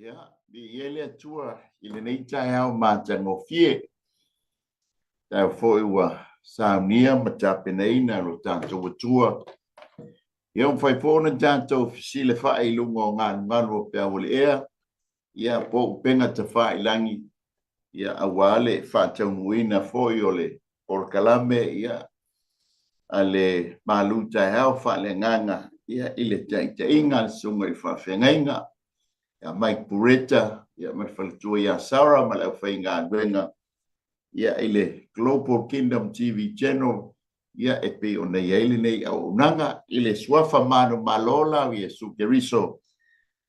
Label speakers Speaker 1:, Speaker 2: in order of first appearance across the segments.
Speaker 1: Ia, viia le Atua i lenei taeao matagofie. Taeao foi ua saunia ma tapenaina lo tatou Atua. Ia, ua mafai foi ona tatou fesilafai i luga o galugalu o peau o le ea, ia, po o upega tafailagi, ia, aua le faataunuuina foi o le polokalame, ia, a le malu taeao faaleagaga, ia, i le taitaiga a le Susuga i le Faafeagaiga ia Mike Bureta, ia, ma le faletua ia Sarah ma le aufaigaluega, ia, i le Global Kingdom TV Channel, ia, e pei ona i ai lenei auaunaga i le suafa manumalo la o Iesu Keriso.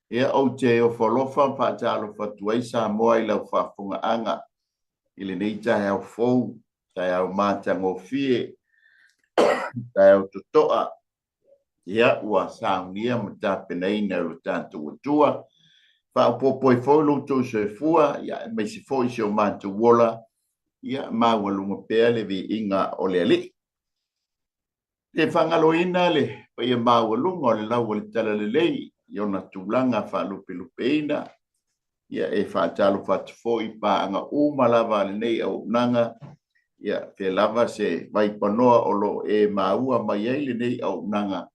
Speaker 1: Ia, ou te ofo alofa ma faatalofa atu ai Samoa i lau faafofogaaga i lenei taeao fou, taeao matagofie, taeao totoa, ia, ua saunia ma tapenaina e lo tatou Atua. Faaopoopo ai foi lo outou soifua, ia, aemaise foi si o matou ola, ia, maualuga pea le viiga o le Alii. Le faagaloina le paia maualuga o le lau o le Talalelei i ona tulaga faalupelupeina, ia, e faatalofa atu foi i paaga uma lava a lenei auaunaga, ia, fea lava se vaipanoa o lo o e maua mai ai lenei auaunaga,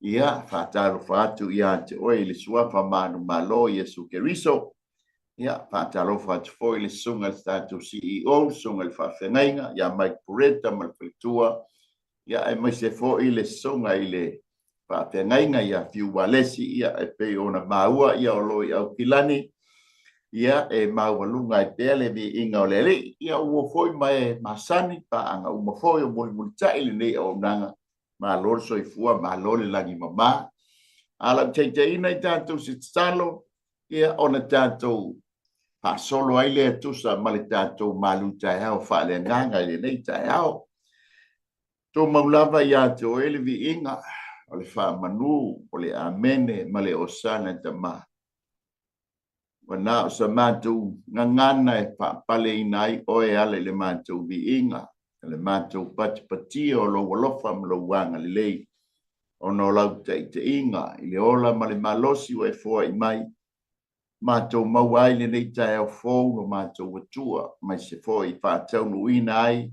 Speaker 1: ia, faatalofa atu ia te oe i le suafa manumalo o Iesu Keriso. Ia, faatalofa atu foi i le susuga i le tatou CEO, le susuga i le faafeagaiga ia Mike Pureta ma le faletua, ia, aemaise foi le susuga i le faafeagaiga ia Fiu Walesi, ia, e pei ona maua, ia, o lo o i Aukilani, ia, e maualuga ai pea le viiga o le Alii. Ia, ua foi ma e masani, paaga uma foi o mulimulitai lenei auaunaga, malo le soifua, malo le lagi mama. A lau taitaiina i tatou se tatalo, ia, ona tatou faasolo ai lea tusa ma le tatou malu taeao faaleagaga i lenei taeao. Tumau lava ia te oe le viiga o le faamanu o le Amene ma le Osana e Tama. Ua na o sa matou gagana e faapaleina ai oe e ala i le matou viiga, le matou patipatia o lou alofa ma lou agalelei, ona o lau taitaiga i le ola ma le malosi ua e foai mai, matou maua ai lenei taeao fou lo matou Atua, aemaise foi faataunuuina ai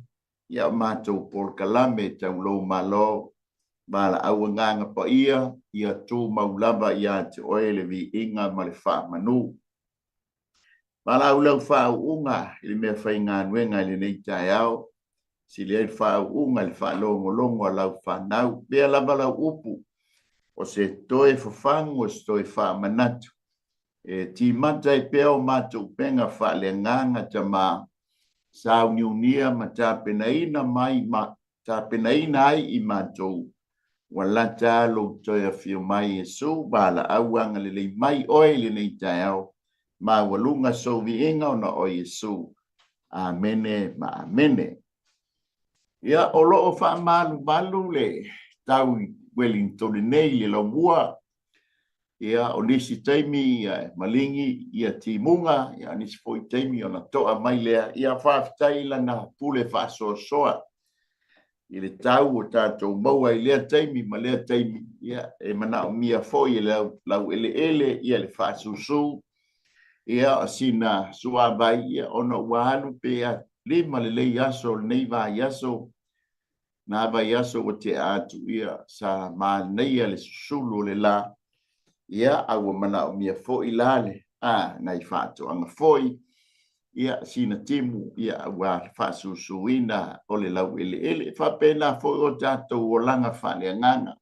Speaker 1: ia matou polokalame tau lou Malo. Valaau agaga paia, ia tumau lava ia te oe le viiga ma le faamanu. Valaau lau faauuga i le mea faigaluega i lenei taeao, sili ai le faauuga i le faalogologo a lau fanau. Pea lava lau upu, o se toe fafagu, o se toe faamanatu, e timata ai pea o matou upega faaleagaga Tama, sauniunia ma tapenaina mai ma tapenaina ai i matou ua lata lou toe afio mai Iesu. Valaau agalelei mai oe i lenei taeao, maualuga sou viiga ona o Iesu. Amene ma amene. Ia, o lo o faamalumalu le tau i Wellington nei i le laumua. Ia, o nisi taimi ia, malingi ia timuga, ia, o nisi foi taimi ona toa mai lea. Ia, faafetai i lana pule faasoasoa i le tau o tatou maua i lea taimi ma lea taimi. Ia, e manaomia foi e laueleele ia le faasusu, ia, o sina suavai, ia, ona ua alu pe 5 lelei aso o lenei vaiaso, na vaiaso ua tea atu, ia, sa manaia le susulu o le la, ia, a ua manaomia foi la le, nai faatoaga foi, ia, sina timu, ia, ua faasusuina o le laueleele. E faapena foi o tatou olaga faaleagaga.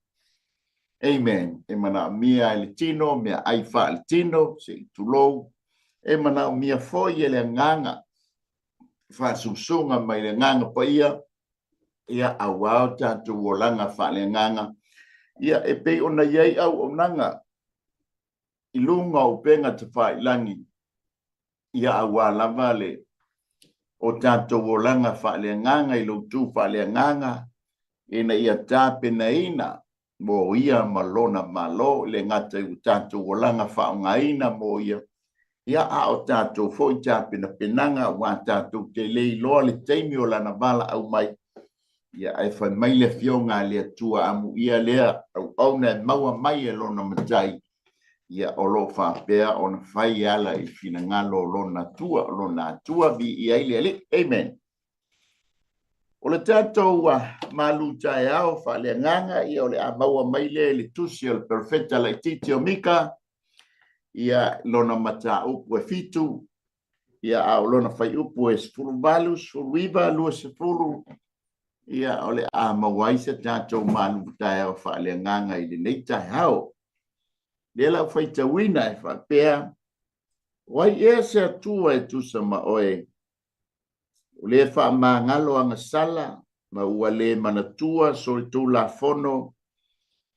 Speaker 1: Amen. E manaomia e le tino, mea ai faaletino, se i tulou. E manaomia foi e le agaga, faasusuga mai le agaga paia, ia, aua o tatou olaga faaleagaga. Ia, e pei ona i ai auaunaga i luga o upega tafailagi, ia, aua lava le o tatou olaga faaleagaga i lou tu faaleagaga, ina ia tapenaina mo ia ma lona Malo, le gata i o tatou olaga faaaogaina mo ia, ia, a o tatou foi tapenapenaga, ua tatou te le iloa le taimi o lana valaau mai, ia, ae fai mai le afioga a le Atua, amuia lea auauna e maua mai e lona matai. Ia, o lo o faapea ona fai e ala i le finagalo o Lona Atua, o Lona Atua, viia ai le Alii. Amen. O le tatou malu taeao faaleagaga, ia o le a maua mai lea i le tusi o le perofeta laitiiti o Mika, ia lona mataupu e 7, ia a o lona fuaiupu e 18, 19, 20, ia o le a maua ai se tatou malu taeao faaleagaga i lenei taeao. Lea la ua faitauina e faapea, O ai ea se Atua e tusa ma oe, o le faamagalo agasala ma ua le manatua solitulafono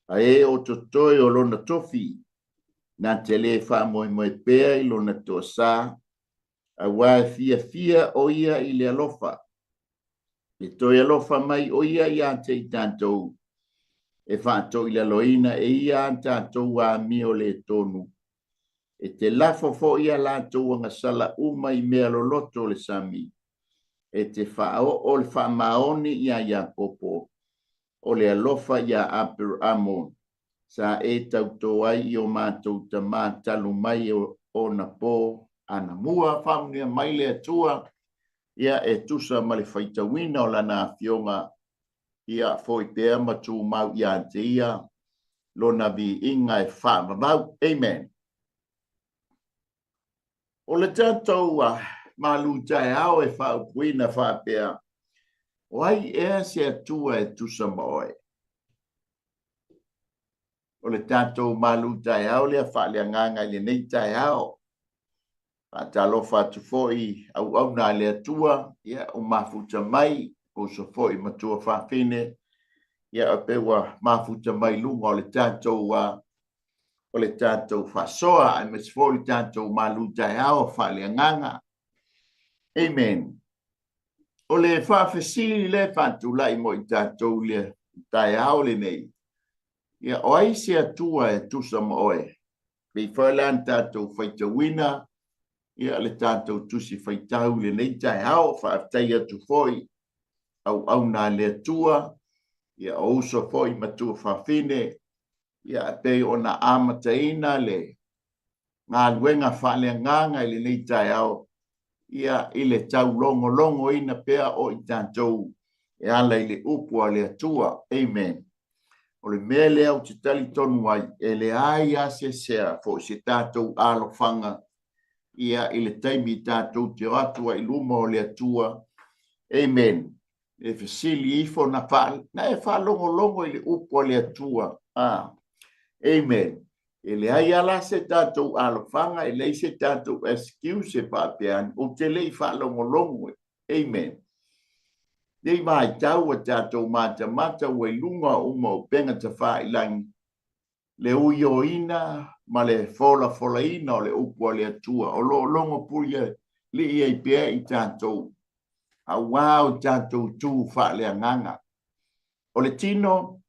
Speaker 1: a e o totoe o lona tofi, na te le faamoemoe pea i lona toasa, auā e fiafia o ia i le alofa. E toe alofa mai o ia iā te i tatou, e faatoilaloina e ia a tatou amio le tonu, e te lafo foi a latou agasala uma i mea loloto o le sami, e te faaoo le faamaoni iā Iakopo, o le alofa iā Aperamo, sa e tautō ai i o matou tamā talu mai ona pō anamua. Faamanuia mai le Atua, ia e tusa ma le faitauina o Lana Afioga, ia foi pea ma tumau ia te Ia Lona viiga e faavavau. Amen. O le tatou malu taeao e faaupuina faapea, O ai ea se Atua e tusa ma oe? O le tatou malu taeao lea faaleagaga i lenei taeao. Faatalofa atu foi auauna a le Atua, ia ua mafuta mai, uso foi matua fafine, ia pe ua mafuta mai luga o le tatou o le tatou faasoa, aemaise foi le tatou malu taeao faaleagaga. Amen. O le faafesili le faatulai mo i tatou le taeao lenei, ia o ai se Atua e tusa ma oe? Pei foi la na tatou faitauina ia le tatou tusi faitau i lenei taeao. Faafetai atu foi auauna a le Atua, ia o uso foi matua fafine, ia pei ona amataina le galuega faaleagaga i lenei taeao, ia i le taulogologoina pea o i tatou e ala i le upu a le Atua. Amen. O le mea lea ou te talitonu ai, e leai lava se sea foi se tatou alofaga ia i le taimi tatou te o atu ai i luma o le Atua. Amen. E fesili ifo na, fa, na e faalogologo i le upu a le Atua. Ah. Amen. E leai lava la se tatou alofaga, e leai se tatou excuse e faapea ane, ou te le i faalogologo. Amen. Nei vaitau ua tatou matamata ua i luga uma o upega tafailangi, le uioina ma le folafolaina o le upu a le Atua, o lo o logo pulialii ai pea i tatou, auā o tatou tu faaleagaga. O le tino,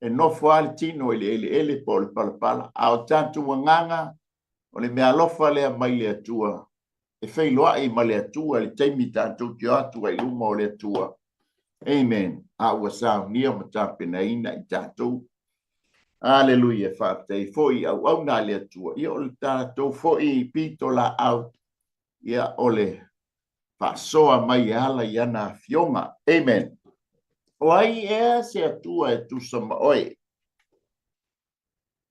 Speaker 1: e nofo lava le tino i le eleele po o le palapala, a o tatou agaga, o le meaalofa lea mai le Atua, e feiloai ma le Atua i le taimi tatou te o atu ai i luma o le Atua. Amen. A ua saunia ma tapenaina i tatou. Aleluia. Faafetai foi i auauna a le Atua. Ia o le tatou foi pito laau, ia o le faasoa mai e ala i ana afioga. Amen. O ai ea se Atua e tusa ma oe?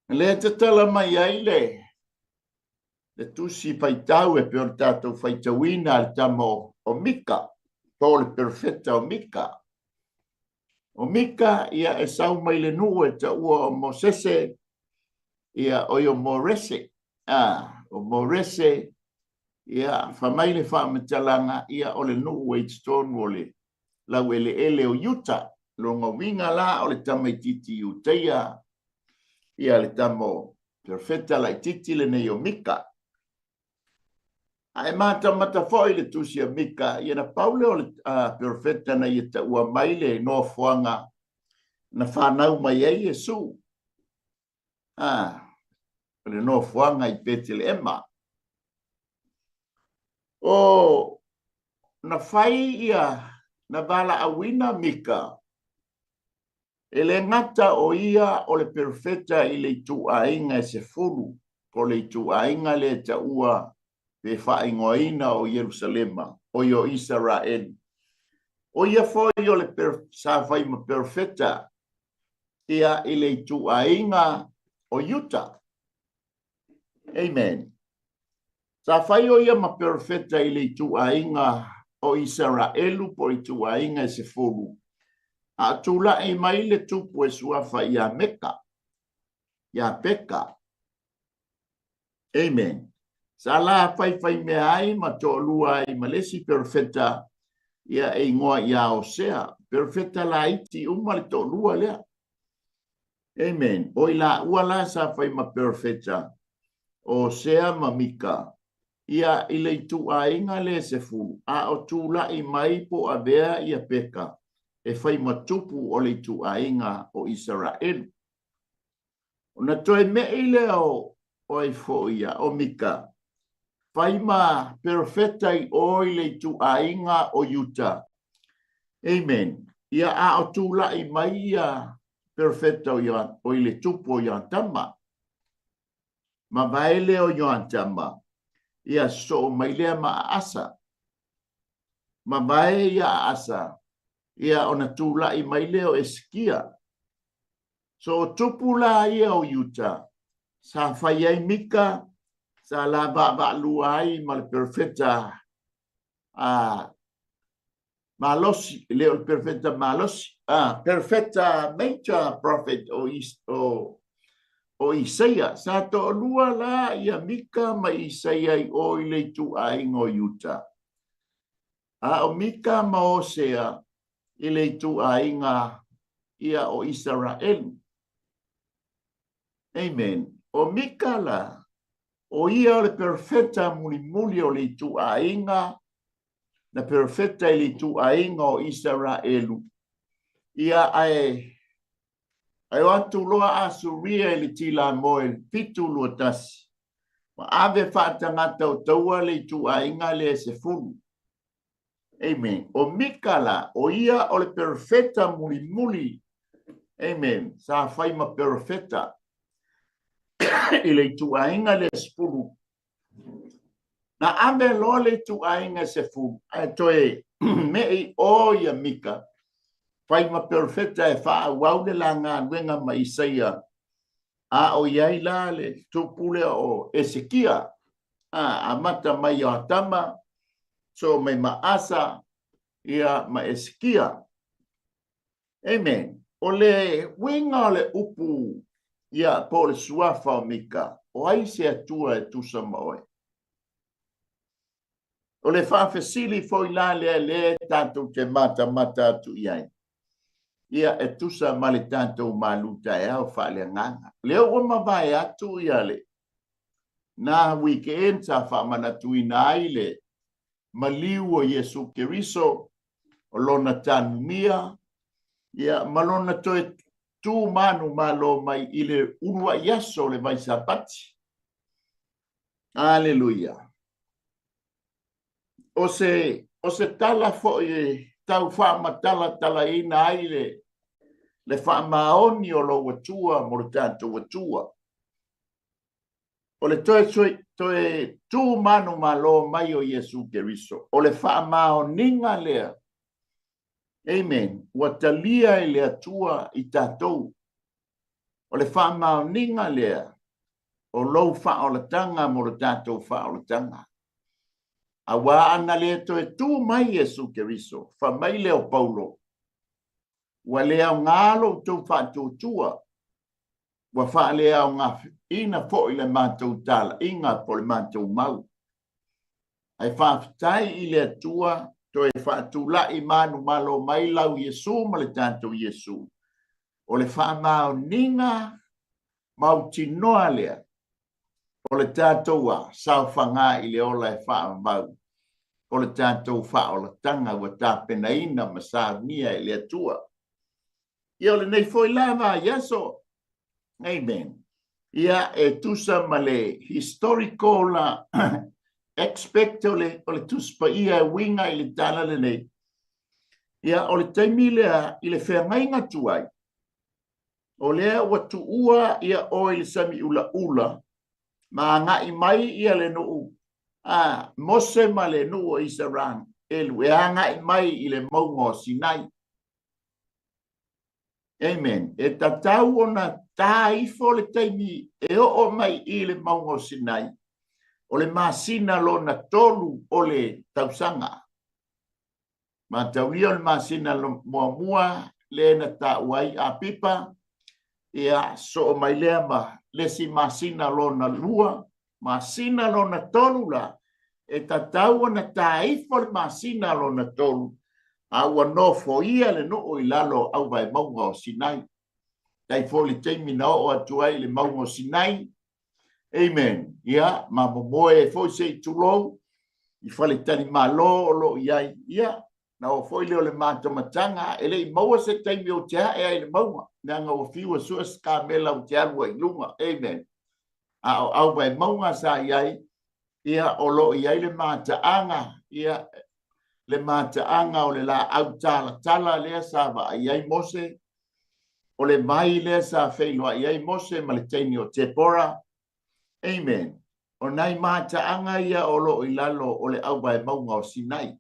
Speaker 1: Lea tatala mai ai le le tusi faitau e pei o le tatou faitauina a le tama o Mika, po o le perofeta o Mika. O Mika, ia e sau mai le nuu e taua o Mosese, ia o i o Morese. Ah, o Morese, ia fai mai le faamatalaga, ia o le nuu e i totonu o le laueleele o Iuta. Lona uiga la o le tamaitiiti Iutaia, ia le tama o perofeta laitiiti lenei o Mika. A e matamata foi i le tusi a Mika, ia na pau lea o le perofeta na ia taua mai le nofoaga na fanau mai ai Iesu. O le nofoaga i Peteleema. O na fai ia, na valaauina Mika, e le gata o ia o le perofeta i le ituaiga e 10. Po o le ituaiga lea e taua pe faaigoaina o Ierusalema, o ia o Isaraelu. O ia foi o le sa fai ma perofeta ia i le ituaiga o Iuta. Amen. Sa fai o ia ma perofeta i le ituaiga o Isaraelu po o ituaiga e 10, a o tulai mai le tupu e suafa ia Meka, ia Peka. Amen. Sa la faifaimea ai ma toalua ai ma le isi perofeta ia e igoa ia Osea. Perofeta laiti uma le toalua lea. Amen. O i laua la sa fai ma perofeta, o Osea ma Mika, ia i le ituaiga lea e 10, a o tulai mai po o avea ia Peka e fai ma tupu o le ituaiga o Isaraelu. Ona toe me'i lea o ai foi ia, o Mika, fai ma perofeta i o i le ituaiga o Iuta. Amen. Ia a o tulai mai ia perofeta o ia, o i le tupu o Ioatama. Mavae lea o Ioatama, ia sosoo mai lea ma Aasa. Mavae ia Aasa, ia ona tulai mai lea o Esekia. So o tupu la ia o Iuta, sa fai ai Mika, sa la vaavaalua ai ma le perofeta a malosi, e le o le perofeta malosi, a perofeta major prophet o, o, o Isaia. Sa toalua la ia Mika ma Isaia i o i le ituaiga o Iuta. A o Mika ma Osea i le ituaiga ia o Isaraelu. Amen. O Mika la, o ia o le perofeta mulimuli o le ituaiga, na perofeta i le ituaiga o Isaraelu. Ia ae ae o atu loa Asuria i le tilamoe i le 721, ma ave faatagata o taua le ituaiga lea e 10. Amen. O Mika la, o ia o le perofeta mulimuli. Amen. Sa fai ma perofeta i le ituaiga lea 10. Na ave loa le ituaiga 10, ae toe me'i o ia Mika, fai ma perofeta e faaauau le la galuega ma Isaia, a o i ai la le tupu lea o Esekia, a amata mai Ioatama, soo mai ma Asa, ia ma Esekia. Amen. O le uiga o le upu ia po o le suafa o Mika, o ai se Atua e tusa ma oe? O le faafesili foi la lea lea tatou te matamata atu i ai, ia e tusa ma le tatou malu taeao faaleagaga. Lea ua mavae atu ia le na weekend sa faamanatuina ai le maliu o Iesu Keriso, o lona tanumia, ia ma lona toe tu manumalo mai i le uluai aso o le Vaisapati. Aleluia. O se, o se tala foi e tau faamatalatalaina ai le, le faamaoni o lou Atua mo le tatou Atua. O le toe, toe tu manumalo mai o Iesu Keriso, o le faamaoniga lea. Amen. Ua talia e le Atua i tatou. O le faamaoniga lea o lou faaolataga mo le tatou faaolataga. Auā ana le toe tu mai Iesu Keriso, fai mai lea o Paulo, ua le aoga lo outou faatuatua, ua faaleaogaina foi le matou talaiga po o le matou mau. Ae faafetai i le Atua, toe faatulai manumalo mai lau Iesu ma le tatou Iesu. O le faamaoniga mautinoa lea o le tatou a saofaga i le ola e faavavau, o le tatou faaolataga ua tapenaina ma saunia e le Atua. Ia o lenei foi la vaiaso, amen, ia e tusa ma le historical aspect o le, o le Tusi Paia e uiga i le tala lenei. Ia o le taimi lea i le feagaiga tuai, o lea ua tuua ia oe i le sami ulaula. Ma agai mai ia le nuu a Mose ma le nuu o Isaraelu e agai mai i le mauga o Sinai. Amen. E tatau ona ta ifo le taimi e oo mai i le mauga o Sinai, o le masina lona tolu o le tausaga. Mataulia o le masina muamua lea na taua ai Apipa, ia soo mai lea ma le isi masina lona lua, masina lona tolu la, e tatau ona ta ifo le masina lona tolu, a ua nofoia le nuu i lalo o auvaemauga o Sinai. Tai foi le taimi na oo atu ai i le mauga o Sinai. Amen. Ia, ma momoe foi se i tulou i faletalimalo o lo o i ai. Ia, na oo foi lea o le matamataga, e le i maua se taimi ou te ae ai i le mauga, leaga ua fiu e sue se kamela ou te alu ai i luga. Amen. A o auvaemauga sa i ai, ia, o lo o i ai le mataaga, ia, le mataaga o le laau talatala lea sa vaai ai Mose, o le vai lea sa feiloai ai Mose ma le teine o Tepora. Amen. O nai mataaga ia o lo o i lalo o le auvaemauga o Sinai.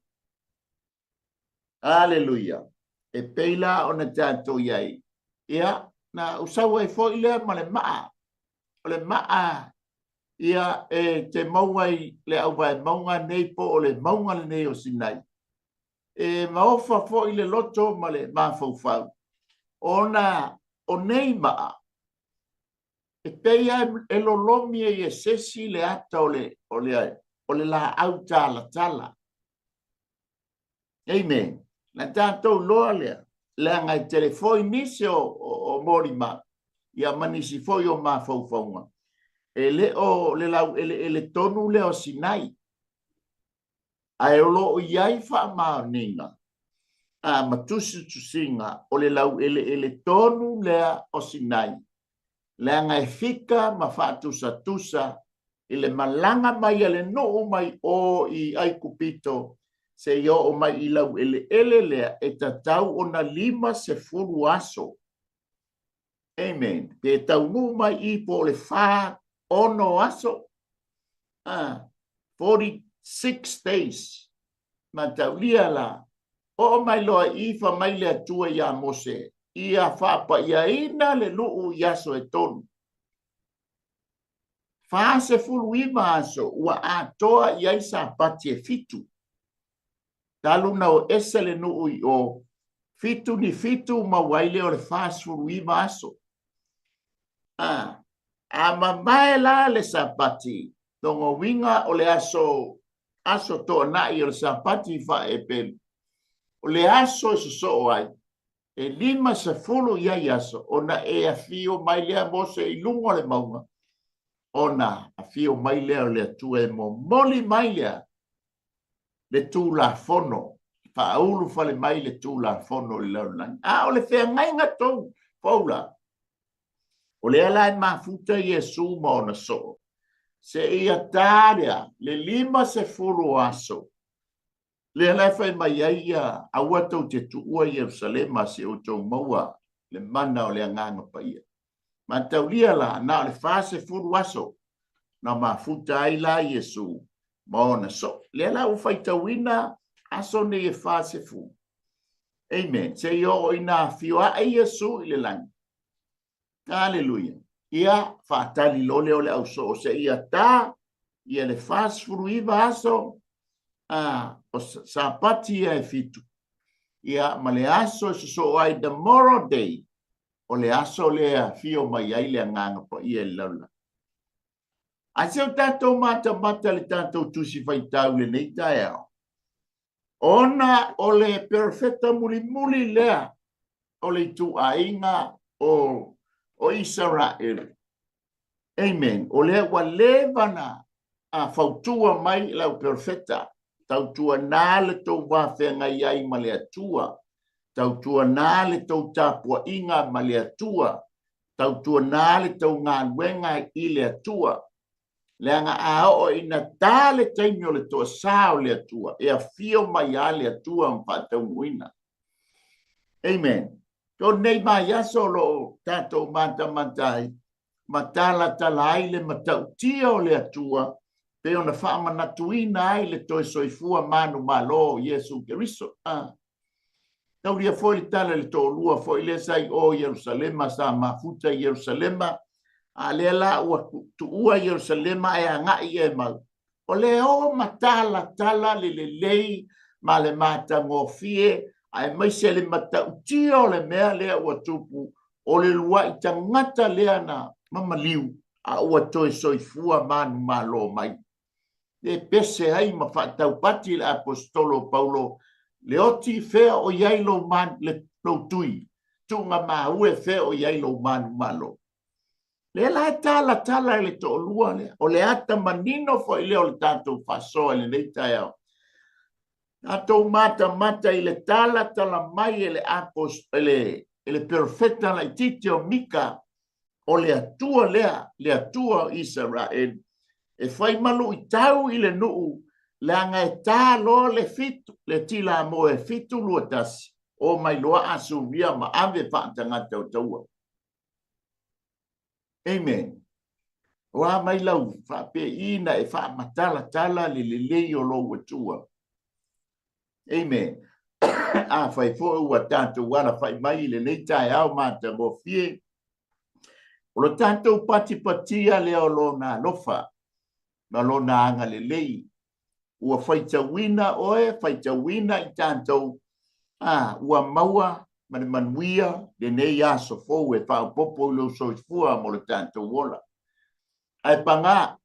Speaker 1: Aleluia. E pei la ona tatou i ai, ia, na usau ai foi lea ma le maa. O le maa ia e te maua i le auvaemauga nei po o le mauga lenei o Sinai. E maofa foi le loto ma le mafaufau, ona o nei maa, e pei lava e lolomi ai e se isi le ata o le, o le, o le laau talatala. Amen. Na tatou iloa lea, leaga e tele foi nisi o, o, o molimau, ia ma nisi foi o mafaufauga. E le o le laueleele tonu lea o Sinai, ae o lo o i ai faamaoniga a ma tusitusiga o le laueleele tonu lea o Sinai, leaga e fika ma faatusatusa i le malaga mai a le nuu mai o i Aikupito seia oo mai i laueleele lea e tatau ona 50 aso. Amen. Pe taunuu mai i po o le 4, 6 aso. 46 days. Mataulia la, oo mai loa i i, fai mai le Atua iā Mose, ia faapaiaina le nuu i aso e tolu. 49 aso ua atoa i ai Sapati e fitu. Talu na o ese le nuu i o, fitu ni fitu maua ai lea o le 49 aso. A, a mavae la le Sapati, lona uiga o le aso, aso toanai o le Sapati faaepelu, o le aso e sosoo ai, e 50 i ai aso ona e afio mai lea Mose i luga o le mauga, ona afio mai lea o le Atua e momoli mai lea le Tulafono, faaulufale mai le Tulafono i le lalolagi. A o le feagaiga tou fou la, o lea la e mafuta Iesu ma ona soo, seia ta lea le 50 aso Lea la e fai mai ai ia, aua tou te tuua Ierusalema se i outou maua le mana o le Agaga Paia. Mataulia la, na o le 40 aso na mafuta ai la Iesu ma ona soo. Lea la ua faitauina aso nei e 40. Amen. Se i oo ina afio ae Iesu i le lagi. Aleluia. Ia, faatali loa lea o le ausoo seia ta ia le 49 aso a, o Sapati ia e fitu. Ia, ma le aso e sosoo ai the moral day, o le aso lea afio mai ai le Agaga Paia i le lalolagi. Ae se o tatou matamata le tatou tusi faitau lenei taeao, ona o le perofeta mulimuli lea o le ituaiga o, o Isaraelu. Amen. O lea ua leva na a fautua mai lau perofeta, tautuanā le tou va feagai ai ma le Atua, tautuanā le tou tapuaiga ma le Atua, tautuanā le tou galuega i le Atua. Leaga a oo ina ta le taimi o le toasā o le Atua, e afio mai lava le Atua ma faataunuuina. Amen. O lenei vaiaso o lo o tatou matamata ai, ma talatala ai le matautia o le Atua pei ona faamanatuina ai le toe soifua manumalo o Iesu Keriso. A taulia foi le tala i le toalua foi lea sa i o Ierusalema, sa mafuta i Ierusalema, a lea la ua tuua Ierusalema ae agai i Emau. O le o ma talatala le lelei ma le matagofie, aemaise le matautia o le mea lea ua tupu, o le luai tagata lea na mamaliu a ua toe soifua manumalo mai. Le pese ai ma faataupati le aposetolo o Paulo, le oti fea o i ai lou, man, le, lou tui, tuuga maue fea o i ai lou manumalo. Lea la e talatala i le toalua lea, o le ata manino foi lea o le tatou faasoa i lenei taeao. Tatou matamata i le talatala mai e le apos, e le, e le perofeta laitiiti o Mika, o le Atua lea, le Atua o Isaraelu, e fai maluitau i le nuu, leaga e ta loa le fitu, le tilamoe e 7:21, o mai loa Asuria ma ave faatagata o taua. Amen. O a mai lau faapeiina e faamatalatala le lelei o lou Atua. Amen. Afai foi ua tatou alafai mai i lenei taeao matagofie, o lo tatou patipatia lea o lona alofa ma lona agalelei, ua faitauina oe, faitauina i tatou, a, ua maua ma le manuia lenei aso fou e faaopoopo i lou soifua mo le tatou ola. Ae pagā,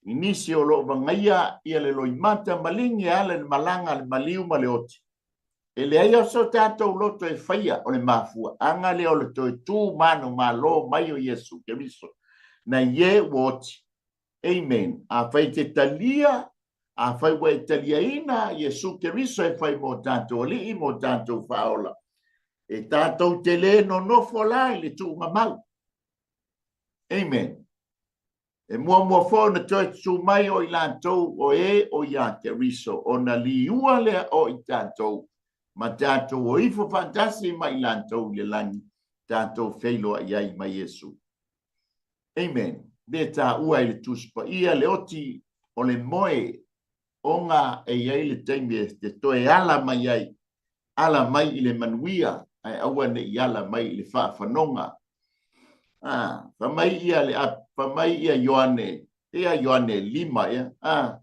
Speaker 1: i nisi o lo o vagaia ia le loimata maligi e ala i le malaga a le maliu ma le oti, e leai lava so tatou loto e faia, o le mafuaaga lea o le toe tu manumalo mai o Iesu Keriso, nai e ua oti. Amen. Afai e te talia, afai ua e taliaina Iesu Keriso e fai mo tatou Alii, mo tatou Faaola, e tatou te le nonofo la i le tuugamau. Amen. E muamua foi ona toe tutū mai o i latou o e o iā Keriso, ona liua lea o i tatou, ma tatou o ifo faatasi ma i latou i le lagi, tatou feiloai ai ma Iesu. Amen. Le taua i le Tusi Paia le oti o le moe ona e i ai le taimi e te toe ala mai ai, ala mai i le manuia, ae aua ne i ala mai i le faafanoga. Ah, fa mai ia le fa mai ia Ioane, ia Ioane 5 ia. Ah,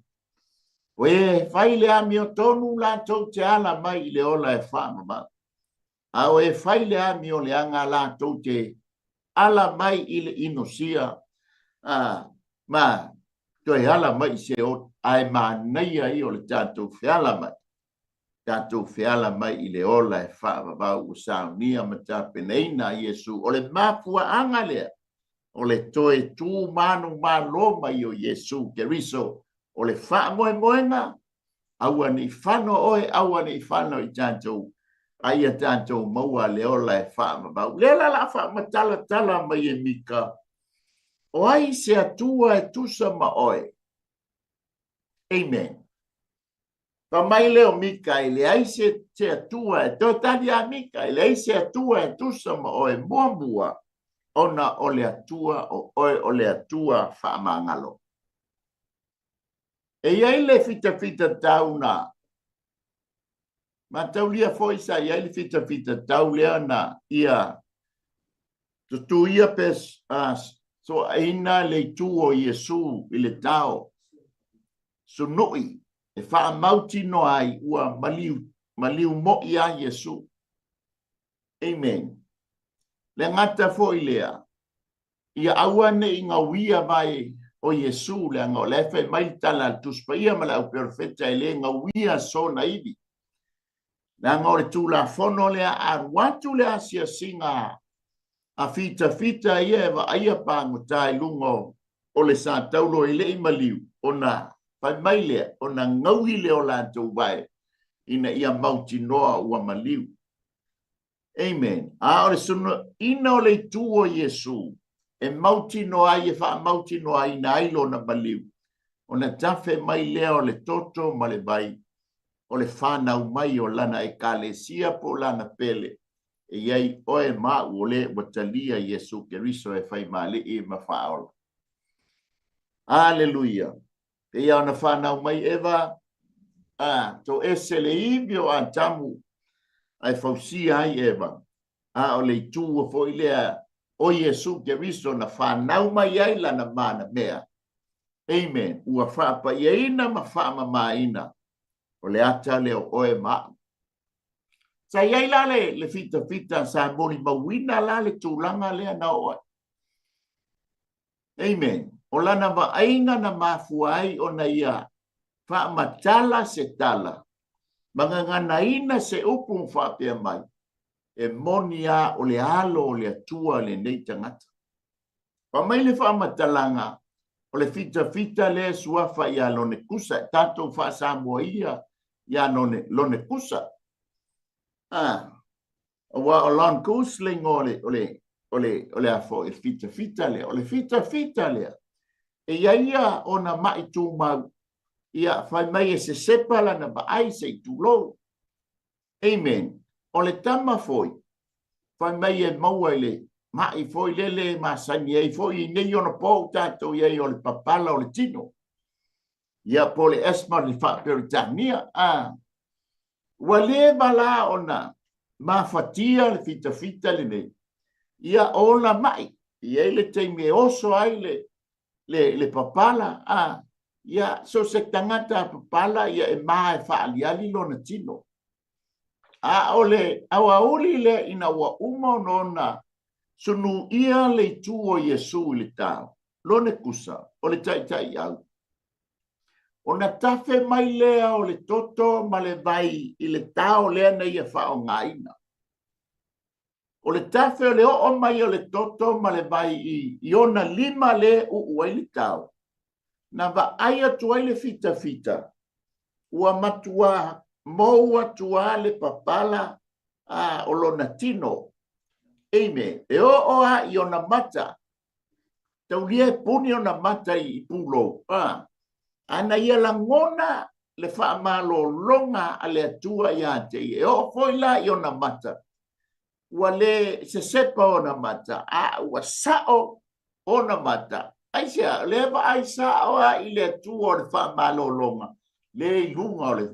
Speaker 1: o e fai le amiotonu latou te ala mai i le ola e faamama. A o e fai le amio leaga latou te ala mai i le inosia, a, ma toe ala mai i se o, ae manaia ia o le tatou feala mai, tatou feala mai i le ola e faavavau ua saunia ma tapenaina a Iesu. O le mafuaaga lea o le toe tu manumalo mai o Iesu Keriso, o le faamoemoega aua ne i fano oe, aua ne i fano i tatou, a ia tatou maua le ola e faavavau. Lea la la faamatalatala mai e Mika, o ai se Atua e tusa ma oe? Amen. Fa mai lea o Mika, e leai se, se Atua e toe tali a Mika, e leai se Atua e tusa ma oe muamua, ona o le Atua o oe o le Atua faamagalo. E i ai le fitafitatau na mataulia foi sa i ai le fitafitatau lea na ia tutuia pe soaina le itu o Iesu i le tao sunui e faamautinoa ai ua maliu, maliu mo'i a Iesu. Amen. Le gata foi lea, ia aua ne i gauia vae o Iesu, leaga o la e fai mai le tala a le Tusi Paia ma le Au Perofeta e le gauia sona ivi. Leaga o le Tulafono lea a alu atu le asiasiga a fitafita ia e vaaia pagota i luga o le sataulo e le i maliu, ona fai mai lea, ona gaui lea o latou vae ina ia mautinoa ua maliu. Amen. A o le sunuaina o le itu o Iesu e mautinoa ai, e faamautinoaina ai lona maliu, ona tafe mai lea o le toto ma le vai, o le fanau mai o lana ekalesia po o lana pele. E i ai oe ma a'u o le ua talia Iesu Keriso e fai ma Alii ma Faaola. Aleluia! Pei lava ona fanau mai Eva, a, toese le ivi o Atamu ae fausia ai Eva, a o le itu foi lea o Iesu Keriso na fanau mai ai lana manamea. Amen. Ua faapaiaina ma faamamaina o le ata lea o oe ma a'u. Sa i ai la le, le fitafita sa molimauina la le tulaga lea na oo ai. Amen. O lana vaaiga na mafua ai ona ia faamatala se tala ma gaganaina se upu ma faapea mai, e moni lava o le Alo o le Atua lenei tagata. Fai mai le faamatalaga, o le fitafita lea e suafa ia Lonekusa, e tatou faa-Samoa ia ia Lonekusa. Ah, aua o Lon Goose le igoa o le, o le, o le, o le a foi, le fitafita lea. O le fitafita lea, e i ai ia ona ma'i tumau, ia fai mai e sesepa lana vaai se i tulou. Amen. O le tama foi, fai mai e maua i le ma'i foi lele e masani ai foi i nei ona po tatou i ai o le papala o le tino. Ia, po o le asthma i le faa-Peretania. Ah, ua leva la ona mafatia le fitafita lenei. Ia, o ona ma'i, e i ai le taimi e oso ai le, le, le papala, a, ia, so se tagata papala, ia, e ma e faaliali lona tino. A o le aoauli lea ina ua uma ona ona sunuia le itu o Iesu i le tao, lone kusa, o le taitaiau, ona tafe mai lea o le toto ma le vai i le tao lea na ia faaaogaina. O le tafe o le oo mai o le toto ma le vai i, i ona lima le uu ai le tao, na vaai atu ai le fitafita, ua matuā mou atu lava le papala a, o lona tino. Amen. E oo lava i ona mata, taulia e puni ona mata i pulou. A, a na ia lagona le faamalologa a le Atua iā te ia. E oo foi la i ona mata, ua le sesepa ona mata, a ua sa'o ona mata. Aisea? O lea e vaai sa'o lava i le Atua o le faamalologa lea i luga o le,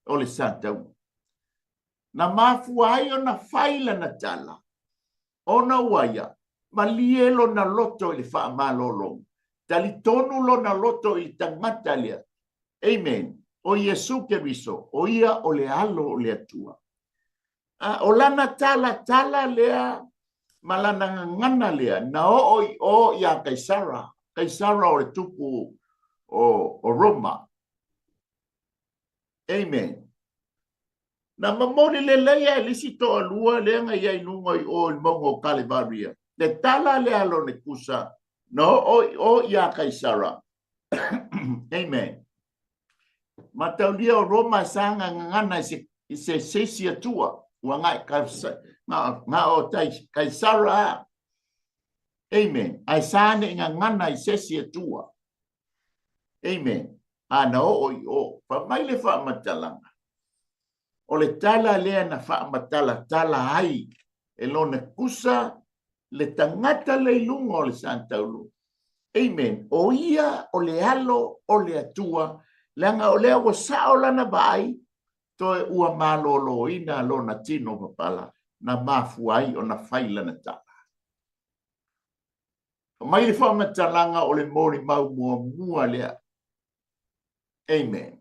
Speaker 1: o le sataua. Na mafua ai ona fai lana tala, ona ua ia, malie lona loto i le faamalologa, talitonu lona loto i le tagata lea. Amen. O Iesu Keriso, o ia o le Alo o le Atua. A o lana talatala lea ma lana gagana lea, na oo i o iā Kaisara, Kaisara o le tupu o, o Roma. Amen. Na momoli lelei lava e le isi toalua lea na i ai i luga i o i le mauga o Kalevaria, le tala lea a lona kusa, na oo i o iā Kaisara. Amen. Mataulia o Roma e sa gagana i se, i se seisi atua, ua na, na, na o tai, Kaisara a. Amen. Ae sa ne i gagana i sesi atua. Amen. A na oo i o. Fai mai le faamatalaga, o le tala lea na faamatalatala ai e lona kusa le tagata le i luga o le sataulu. Amen. O ia o le Alo o le Atua, leaga o lea ua sao lana vaai, toe ua maloloina lona tino papala na mafua ai ona fai lana tala. Mai le faamatalaga o le molimau muamua lea. Amen.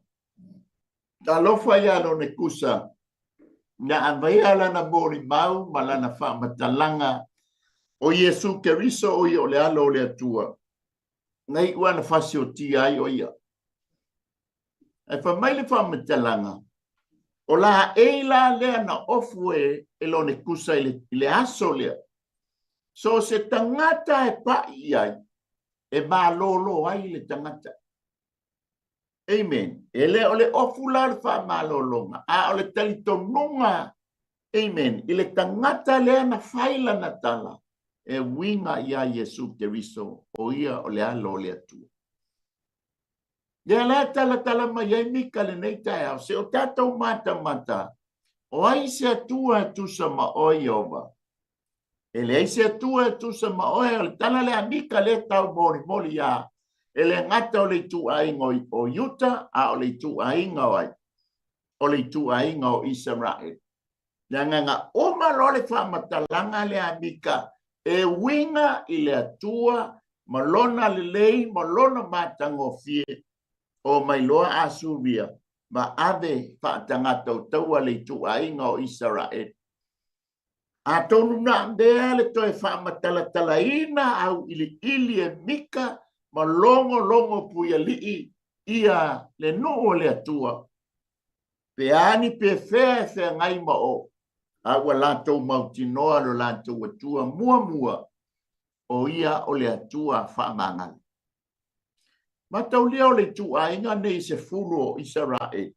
Speaker 1: Talofa iā lona kusa, na avaea lana molimau ma lana faamatalaga o Iesu Keriso o ia o le Alo o le Atua, na iu lava na fasiotia ai o ia. Ae fai mai le faamatalaga, o laei la lea na ofu e, e lona kusa i le, i le aso lea. So se tagata e paʻi i ai, e malōlō ai le tagata. Amen. E le o le ofu la o le faamalologa, a o le talitonuga, amen, i le tagata lea na fai lana tala, e uiga iā Iesu Keriso, o ia o le Alo o le Atua. Lea la e talatala mai ai Mika lenei taeao, se o tatou matamata, O ai se Atua e tusa ma oe, Ieova? E leai se Atua e tusa ma oe. O le tala lea a Mika lea tau molimoli ia, e le gata o le ituaiga o Iuta, a o le ituaiga o ai? O le ituaiga o Isaraelu. Leaga na uma loa le faamatalaga lea a Mika e uiga i le Atua ma lona lelei ma lona matagofie, o mai loa Asuria ma ave faatagata o taua le ituaiga o Isaraelu. Atonu na mea le toe faamatalatalaina auiliili e Mika ma logologo puialii ia le nuu o le Atua, pe a ni pe fea e feagai ma o, a ua latou mautinoa lo latou Atua muamua, o ia o le Atua faamagalo. Mataulia o le ituaiga nei se fulu o Isaraelu,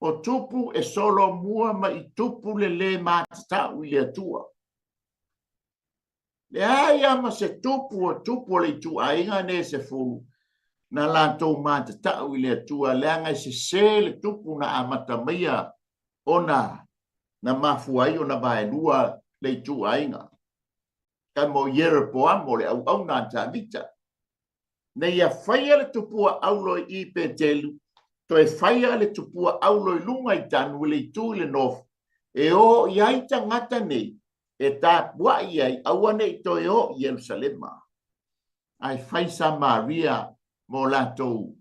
Speaker 1: o tupu e solomua ma i tupu le lē matatau i le Atua. Leai lava ma se tupu o tupu o le ituaiga nei se fulu na latou matatau i le Atua, leaga e sesē le tupu na amata maia ona na mafua ai ona vaelua le ituaiga. Tama o Ieropoamo le auauna a Tavita, na ia faia le tupua aulo i Petelu, toe faia le tupua aulo i luga i Tanu i le itu i le nofo, e o i ai tagata nei e tapuai ai, aua ne i toe o i Ierusalema, ae fai Samaria mo latou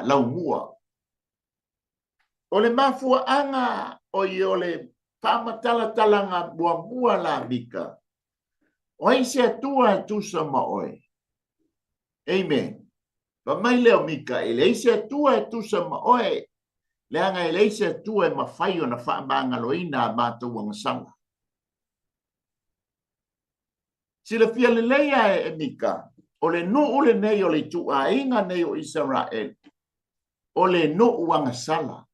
Speaker 1: laumua. O le mafuaaga o i o le faamatalatalaga muamua la Mika, o ai se Atua e tusa ma oe? Amen. Fa mai lea o Mika, e leai se Atua e tusa ma oe, leaga e leai se Atua e mafai ona faamagaloina a matou agasala. Silafia lelei a e Mika, o le nuu lenei o le ituaiga nei o Isaraelu, o le nuu agasala.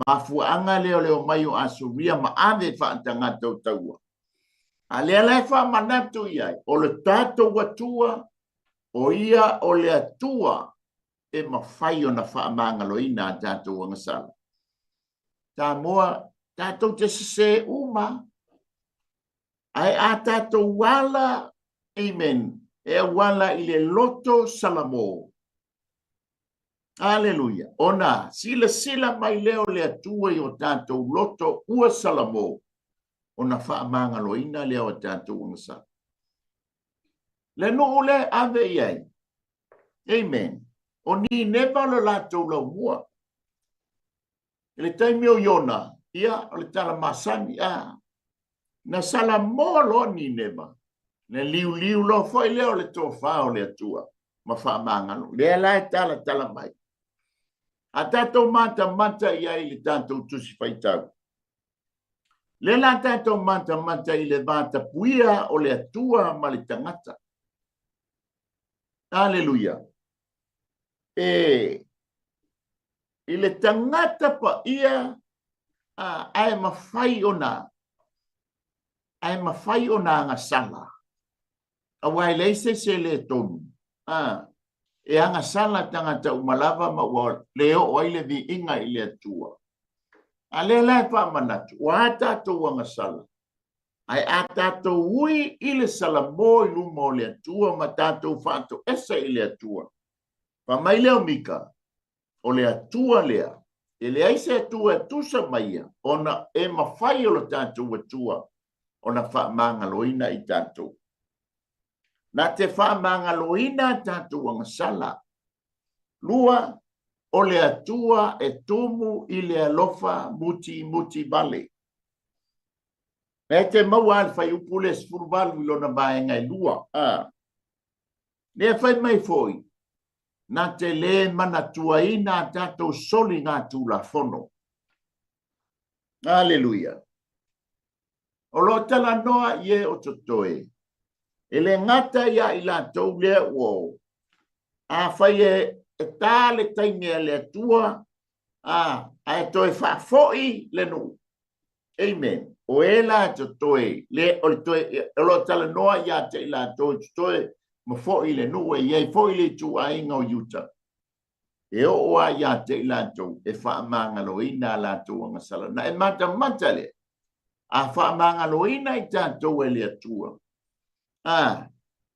Speaker 1: Mafuaaga lea o le omai o Asuria ma ave faatagata o taua. A lea la e faamanatu i ai, o le tatou Atua, o ia o le Atua e mafai ona faamagaloina a tatou agasala. Samoa, tatou te sesē uma, ae a tatou ala, amen, e auala i le loto Salamo. Aleluia. Ona silasila mai lea o le Atua i o tatou loto ua Salamo, ona faamagaloina lea o tatou agasala. Le nuu le ave i ai. Amen. O Nineva lo latou laumua. I le taimi o Iona, ia, o le tala masani, a, na salamoa loa Nineva, na liuliu loa foi lea o le tofa o le Atua ma faamagalo. Lea la e talatala mai. A tatou matamata i ai i le tatou tusi faitau, lea la tatou matamata i le vatapuia o le Atua ma le tagata. Aleluia. E i le tagata paia ae mafai ona ae mafai ona agasala, aua e leai se isi e le tonu, e agasala tagata uma lava ma ua le oo ai le viiga i le Atua. A lea la e faamanatu, ua a tatou agasala, ae a tatou ui i le salamo i luma o le Atua ma tatou faatoesa i le Atua. Fai mai lea o Mika, o le Atua lea, e leai se Atua e tusa ma ia, ona e mafai o lo tatou Atua ona faamagaloina i tatou. Na te faamagaloina a tatou agasala. Lua, o le Atua e tumu i le alofa muti vale. E te maua le fuaiupu le 18 i lona vaega e lua. Lea fai mai foi, na te lē manatuaina a tatou soligatulafono. Aleluia. O lo o talanoa i e o totoe, e le gata ia i latou lea ua o, afai e tā le taimi a le Atua, ae toe faafoi le nuu. Amen. O e la totoe, le, o le toe, o lo o talanoa ia te i latou e totoe ma foi le nuu e i ai foi le ituaiga o Iuta. E oo lava ia te i latou e faamagaloina a latou agasala. Na e matamata lea, a faamagaloina i tatou e le Atua, a,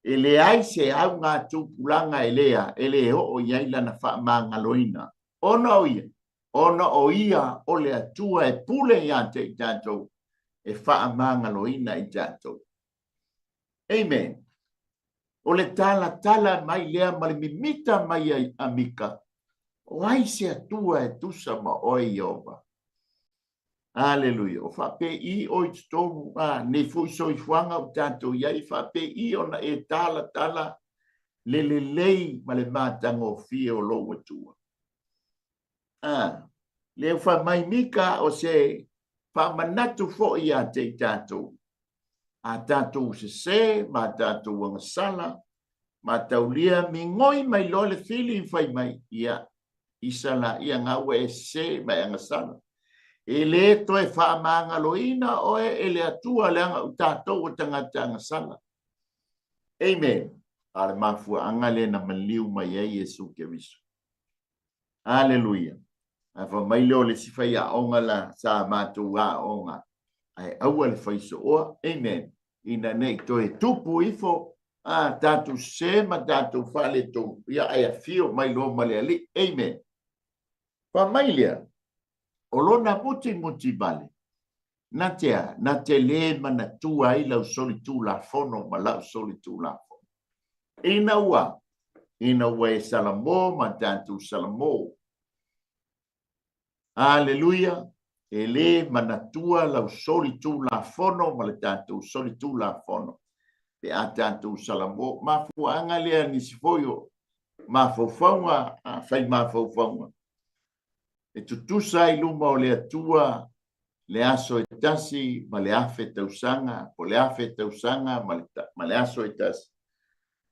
Speaker 1: e leai se augatupulaga e lea e le oo i ai lana faamagaloina. Ona o ia, ona o ia o le Atua e pule ia te i tatou, e faamagaloina i tatou. Amen. O le talatala mai lea ma le mimita mai ai a Mika, o ai se Atua e tusa ma oe, Ieova? Aleluia. O faapei oe i totonu, a, nei foi soifuaga o tatou i ai, faapei ona e talatala le lelei ma le matagofie o lou Atua. A, lea fai mai Mika o se faamanatu foi ia te i tatou, a tatou sesē ma a tatou agasala, ma taulia migoi mai loa le fili fai mai, ia, isa la ia nga ua e sesē ma e agasala. E le toe faamagaloina oe e le Atua leaga o tatou o tagata agasala. Amen. A le mafuaaga lea na maliu mai ai Iesu Keriso. Aleluia. Ae fai mai lea o le isi faiaoga la sa matou aoga, ae aua le fai sooa. Amen. Ina ne i toe tupu ifo a tatou sese ma tatou faaletonu, ia ae afio mai loa ma le Alii. Amen. Fai mai lea, o lona mutimuti vale, na te a, na te lē manatua ai lau solitulafono ma lau solitulafono. Ina ua, ina ua e salamo ma tatou salamo. Aleluia! E lē manatua lau solitulafono ma le tatou solitulafono pe a tatou salamo. Mafuaaga lea nisi foi o mafaufauga, a fai mafaufauga, e tutusa ai luma o le Atua le aso e tasi ma le 1000 tausaga, po le 1000 tausaga ma le aso e tasi.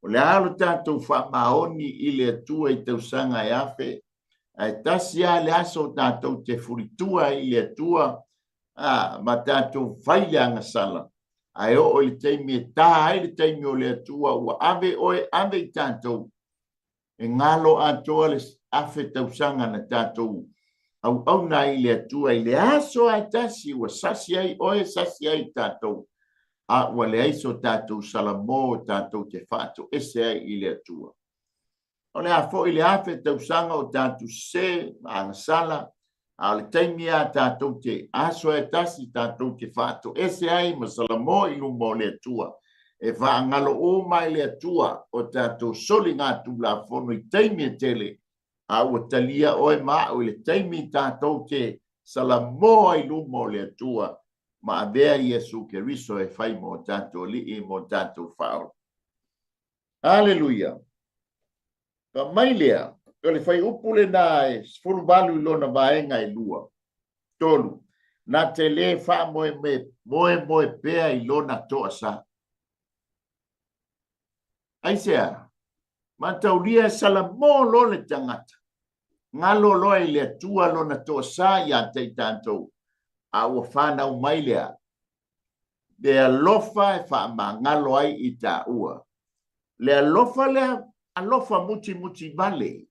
Speaker 1: O le a lo tatou faamaoni i le Atua i tausaga e 1000, ae tasi lava le aso tatou te fulitua ai i le Atua, a, ma tatou fai le agasala, ae oo i le taimi e tā ai le taimi o le Atua, ua ave oe, ave i tatou, e galo atoa le 1000 tausaga na tatou auauna ai i le Atua i le aso lava e tasi ua sasi ai oe, sasi ai tatou, a ua leai so tatou salamo tatou te faatoese ai i le Atua. O le a foi le 1000 tausaga o tatou sesē ma agasala, a o le taimi lava tatou te aso e tasi tatou te faatoese ai ma salamo i luma o le Atua, e faagalo uma ai le Atua o tatou soligatulafono i taimi e tele, a ua talia oe ma a'u i le taimi tatou te salamo ai luma o le Atua ma avea Iesu Keriso e fai mo tatou Alii mo tatou Faaola. Aleluia! Ka mai lea, o le fuaiupu lena e 18 i lona vaega e 2, 3, na te lē faamoemoe pea i lona toasā. Aisea? Mataulia e salamo loa le tagata, galo loa i le Atua lona toasā ia te i tatou, a ua fanau mai lea, le alofa e faamagalo ai i taua. Le alofa lea, alofa mutimuti vale.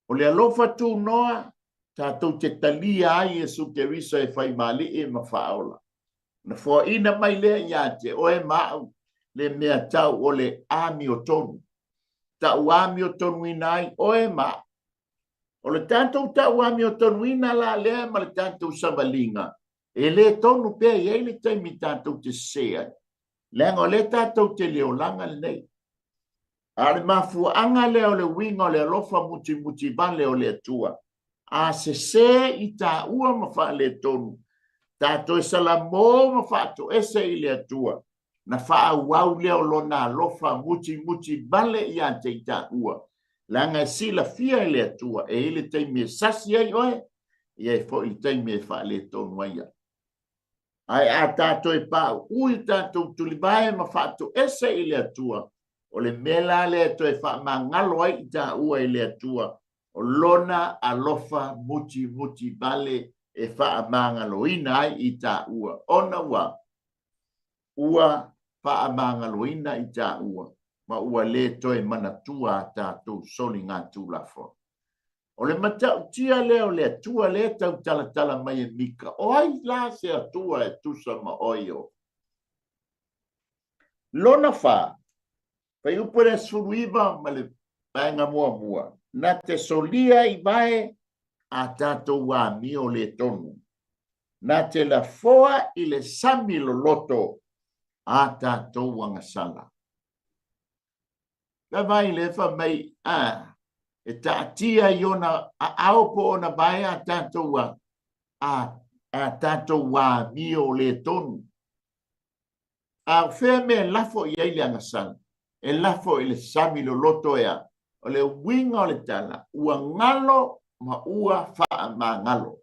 Speaker 1: O le alofa tunoa, tatou te talia ai Iesu Keriso e fai ma Alii ma Faaola. Na foaina mai lea ia te oe ma au le mea tau o le amiotonu. Tau amiotonuina ai oe ma au. O le tatou tau amiotonuina la lea ma le tatou savaliga, e le tonu pea i ai le taimi tatou te sesē ai, leaga o lea tatou te le olaga lenei. A o le mafuaaga lea o le uiga o le alofa mutimuti vale o le Atua, a sesē i taua ma faaletonu, tatou e salamo ma faatoese i le Atua, na faaauau lea o lona alofa mutimuti vale ia te i taua, leaga e silafia e le Atua e i ai le taimi e sasi ai oe, e i ai foi le taimi e faaletonu ai au. Ae a tatou e pauu i tatou tulivae ma faatoese i le Atua, o le mea la lea e toe faamagalo ai i taua i le Atua, o lona alofa mutimuti vale e faamagaloina ai i taua, ona ua faamagaloina i taua. ma ua lē toe manatua a tatou soligatulafono. O le matautia lea o le Atua lea e tautalatala mai e Mika, o ai la se Atua e tusa ma oe Ieova? Lona fa, fuaiupu e le 19 ma le vaega muamua, na te solia i vae a tatou amio le tonu, na te lafoa i le sami loloto a tatou agasala. Vaavaai lea fai mai, a, e taatia i ona aao po o ona vae a tatou a, a, a tatou amio le tonu. A o fea mea e lafo i ai le agasala? E lafo i le sami loloto e a? O le uiga o le tala, ua galo ma ua faamagalo.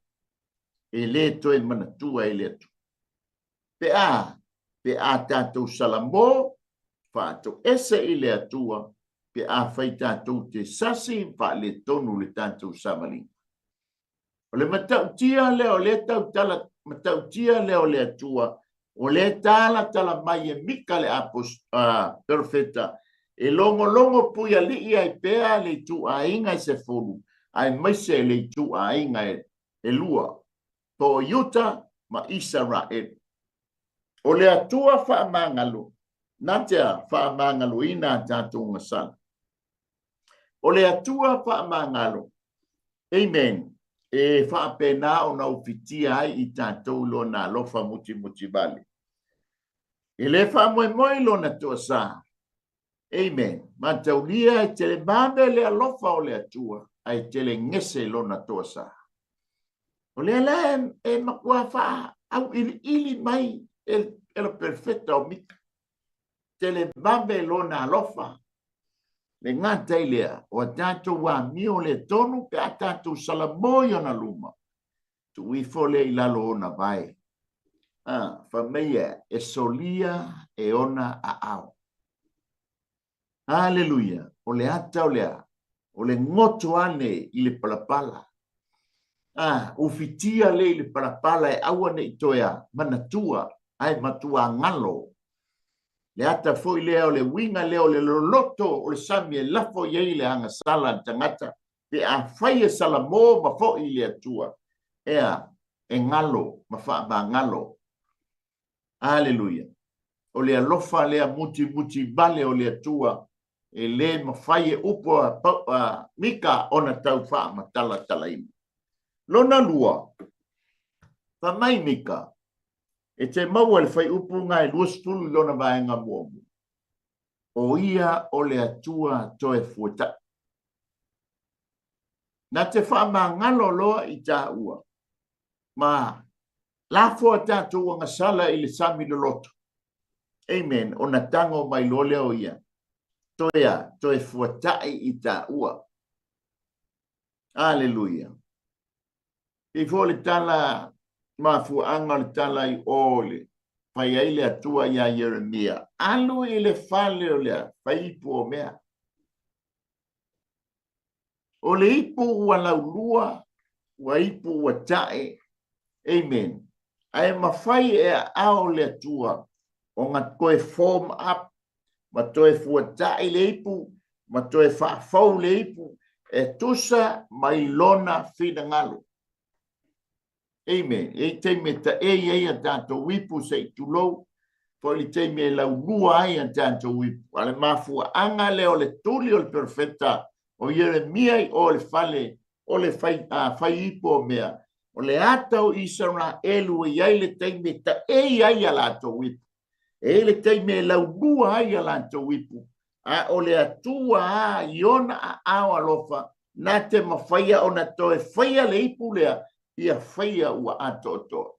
Speaker 1: E le toe manatua e le Atua. Pe a, pe a tatou salamo, faatoese i le Atua, pe afai tatou te sasi ma faaletonu le tatou savaliga. O le matautia lea o lea tautala, matautia lea o le Atua, o lea talatala mai e Mika le apos, perofeta, e logologo puialii ai pea le ituaiga e sefulu, aemaise le ituaiga e lua. po o Iuta ma Isaraelu. O le Atua faamagalo, na te a faamagaloina a tatou gasala. O le Atua faamagalo, amen, e faapena ona ufitia ai i tatou i lona alofa mutimutivale. E le faamoemoe i lona toasa, Amen. Mataulia e tele mame le alofa o le Atua, ae tele gese lona toasa. O lea la e matua faaauiliili mai e le perofeta o Mika. Tele mame lona alofa. Le gata i lea, o a tatou amio le tonu pe a tatou salamo i ona luma, tuu ifo lea i lalo o ona vae. A, fai mai e solia e ona aao. Aleluia! O le ata o le a? O le goto ane i le palapala. A, ufitia le i le palapala e aua ne i toe a manatua, ae matua galo. Le ata foi lea o le uiga lea o le loloto o le sami e lafo i ai le agasala a le tagata, pe afai e salamo ma foi i le Atua, ea, e galo ma faamagalo. Aleluia! O le alofa lea mutimuti vale o le Atua, e lē mafai e upu a Mika ona tau faamatalatalaina. Lona lua, fai mai Mika, e te maua i le fuaiupu ga e 20 i lona vaega muamua, o ia o le Atua toe fuetaʻi. Na te faamagalo loa i taua, ma lafo a tatou agasala i le sami loloto. Amen. Ona tago mai loa lea o ia, toe a, toe fuataʻi i taua. Aleluia. Pei foi o le tala mafuaaga o le tala i o le fai ai le Atua iā Ieremia, alu i le fale o le fai ipu o mea. O le ipu ua laulua, ua ipu ua tae. Amen. Ae mafai e aao le Atua ona toe form up ma toe fuataʻi le ipu ma toe faafou le ipu e tusa mai lona finagalo. Amen. E i ai taimi e taei ai a tatou ipu se i tulou, foi le taimi e laulua ai a tatou ipu. A le mafuaaga lea o le tuli o le perofeta o Ieremia i o le fale o le fai, a, fai ipu o mea, o le ata o Isaraelu ua i ai le taimi e taei ai a latou ipu. E i ai le taimi e laulua ai a latou ipu, a o le Atua a i ona aao alofa, na te mafaia ona toe faia le ipu lea, ia faia ua atoatoa.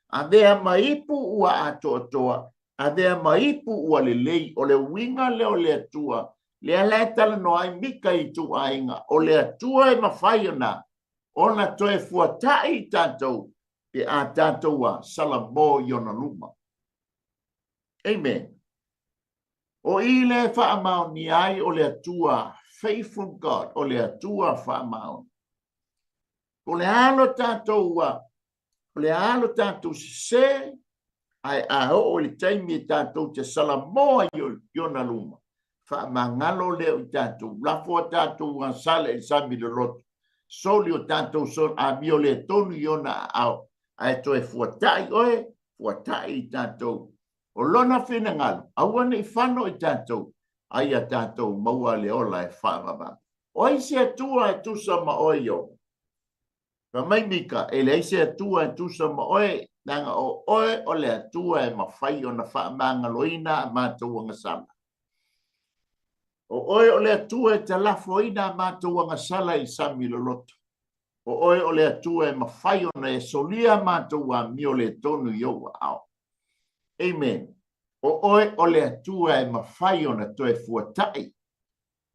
Speaker 1: Avea ma ipu ua atoatoa, avea ma ipu ua lelei. O le uiga lea o le Atua, lea la e talanoa ai Mika i ituaiga, o le Atua e mafai ona ona toe fuataʻi i tatou pe a tatou a salamo i ona luma. Amen. O i lea e faamaonia ai o le Atua, faithful God, o le Atua faamaoni. O le a lo tatou ua, o le a lo tatou sesē, ae a oo i le taimi e tatou te salamoa i ona luma, Faamagalo lea o i tatou, lafo a tatou agasala i le sami loloto, soli o tatou amio le tonu i ona aao, ae toe fuatai oe, fuatai i tatou. O lona finagalo, aua ne i fano i tatou, a ia tatou maua le ola e faavavau. O ai se Atua e tusa ma oe, Ioba? Fai mai Mika, e leai se Atua e tusa ma oe, leaga o oe o le Atua e mafai ona faamagaloina a matou agasala. O oe o le Atua e talafoina a matou agasala i sami loloto. O oe o le Atua e mafai ona e solia a matou amio le tonu i ou aao. Amen. O oe o le Atua e mafai ona toe fuatai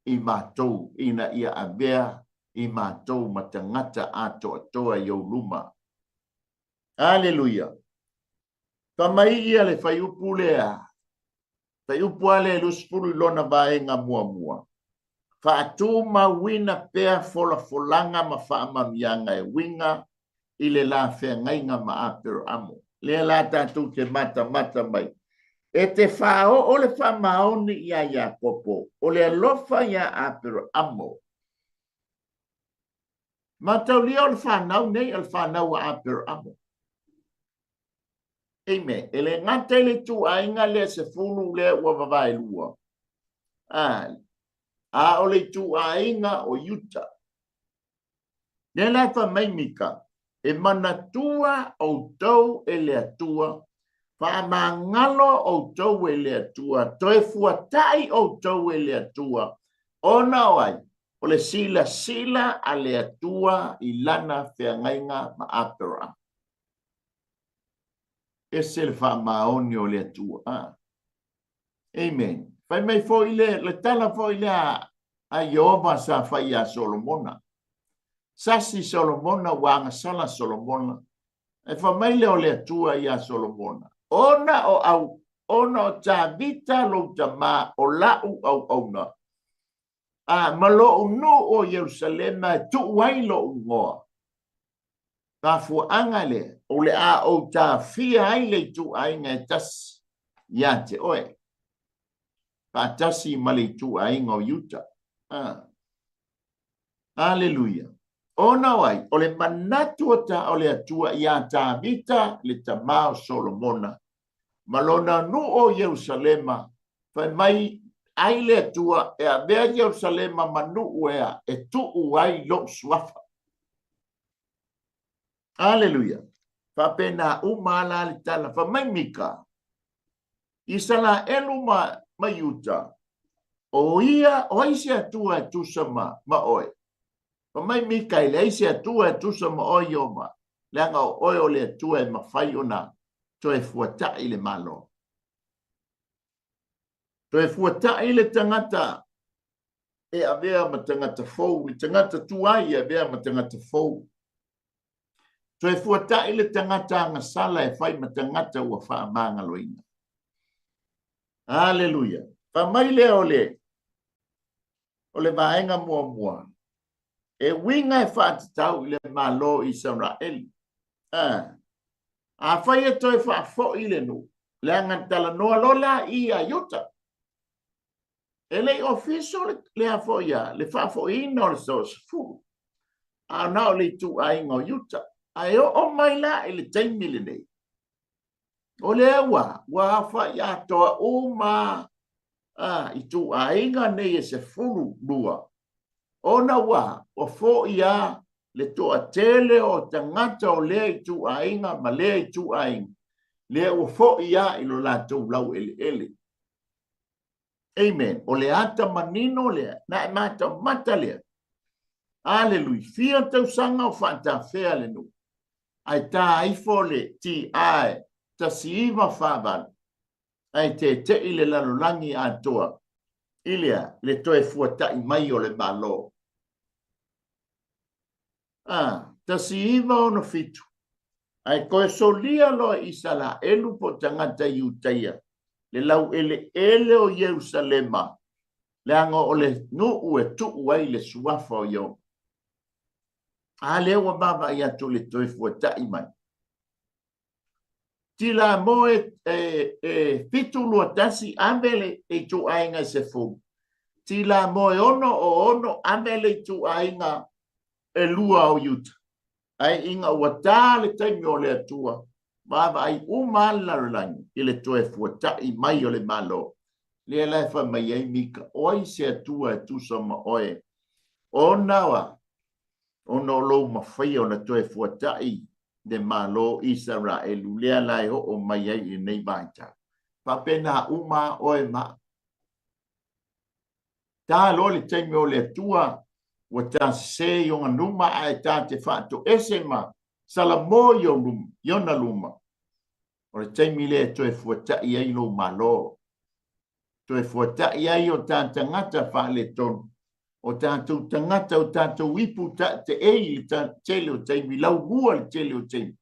Speaker 1: i matou ina ia avea i matou ma tagata atoatoa i ou luma. Aleluia. Fai mai ia le fuaiupu lea, fuaiupu a lea 20 i lona vaega muamua. Faatumauina pea folafolaga ma faamanuiaga e uiga i le la feagaiga ma Aperamo. Lea la tatou te matamata mai. E te faaoo le faamaoni iā Iakopo, o le alofa iā Aperamo. Mataulia o le fanau nei, o le fanau a Aperamo. Amen. E le gata i le ituaiga lea 10 lea ua vavaelua, a o le ituaiga o Iuta. Lea la e fai mai Mika, e manatua outou e le Atua, faamagalo outou e le Atua, toe fuatai outou e le Atua, ona o ai? O le silasila a le Atua i lana feagaiga ma Aperamo. Ese le faamaoni o le Atua. Amen. Fai mai foi le tala foi lea a Ieova sa fai iā Solomona. Sasi Solomona, ua agasala Solomona. E fai mai lea o le Atua iā Solomona, ona o au, ona o Tavita lou tamā o la'u auauna, a ma lo'u nuu o Ierusalema e tuu ai lo'u igoa. Mafuaaga lea, o le a ou tafia ai le ituaiga e tasi ia te oe, faatasi ma le ituaiga o Iuta. Aleluia. Ona o ai, o le manatu o ta o le Atua iā Tavita le tamā o Solomona, ma lona nuu o Ierusalema, fai mai ai le Atua e avea Ierusalema ma nuu ea e tuu ai lo'u suafa. Aleluia. Faapena uma la le tala. Fai mai Mika, Isaraelu ma Iuta, o ia, o ai se Atua e tusa ma oe? Fai mai Mika, e leai se Atua e tusa ma oe, Ieova, leaga o oe o le Atua e mafai ona toe fuatai le Malo. Toe fuatai le tagata e avea ma tagata fou, le tagata tuai e avea ma tagata fou. Toe fuatai le tagata agasala e fai ma tagata ua faamagaloina. Aleluia. Fai mai lea o le vaega muamua, e uiga e faatatau i le Malo o Isaraelu. Afai e toe faafoi le nuu, leaga na talanoa loa la i a Iuta. E le i ofiso lea foi a le faafoiina o le 10, a na o le ituaiga o Iuta. Ae oo mai la i le taimi lenei, o lea ua aofai atoa uma ituaiga nei e 12, ona ua fo'i a le toatele o tagata o lea ituaiga ma lea ituaiga, lea ua fo'i a i lo latou laueleele. Amen. O le ata manino lea, na e matamata lea. Aleluia. Fia tausaga o faatafea le nuu. Ae tā ifo le TI 1948. Ae tete'i le lalolagi atoa i lea le toe fuata'i mai o le Malo. 1967. Ae toe solia loa Isaraelu po tagata Iutaia le laueleele o Ierusalema, leaga o le nuu e tuu ai le suafa o Ieova. A lea ua vaavaai atu le toe fuata'i mai. Tila mo e 721 ave le ituaiga e 10. Tila moe ono o ono ame le ituaiga e lua o Iuta. Ae ina ua ta le taimi o le Atua, vaavaai uma lava le lalolagi i le toe fuata'i mai o le Malo. Lea la e fai mai ai Mika, O ai se Atua e tusa ma oe? Ona o a? Ona o lou mafaia ona toe fuata'i le Malo o Isaraelu, lea la e oo mai ai i lenei vaitau. Faapena uma oe ma a'u. Ta loa le taimi o le Atua ua ta sesē i ona luma ae ta te faatoese ma salamo i ona luma, o le taimi lea e toe fuata'i ai lou Malo, toe fuata'i ai o ta tagata faaletonu, o tatou tagata, o tatou ipu ta'ete'ei i le tele o taimi, laumua i le tele o taimi.